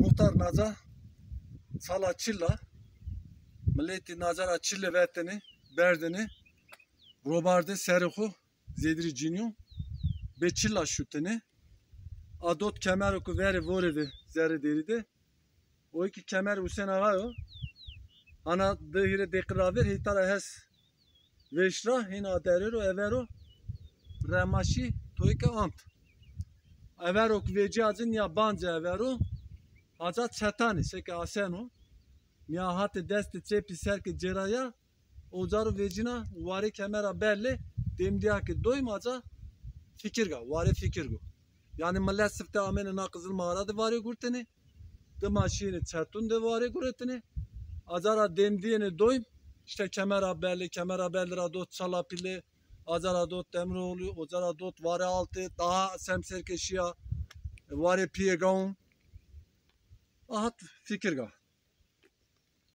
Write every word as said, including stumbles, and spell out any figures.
Muxtar naca sala çil a. Miletî naca ra çil vetêne, berdêne, robarde serê xo, zêdirî cinîyo, bê çil a şutêne. A dot kemero ke verê vorê de zerrê derî de. O kî kemer Husên Axa yo. Hana di hîrê deqî ra ver heyta ra hes vêş ra, hîna derê ro, evero remaşî toyê ke ant. Evero ke vecîya ci nîya bancê evero, aca çetanî, seke aseno. Nîya hatê destê çepî ser ke cêraya, oca ro vecîna warê kemera Berlê, demdîya ke doym aca fikirga, warê fikirgo. Yanî milet sifte amêne na Qizil Mağara de warê gurtêne, dima şîyêne çetun de warê guretêne. Aca ra demdîyêne doym, îşte kemera Berlê, kemera Berlê ra dot Çalapîlê, aca ra dot Demiroğlu, oca ra dot warê altê, daha semser ke şîya, e, warê Pîyê Gawun. Ahat fikirga.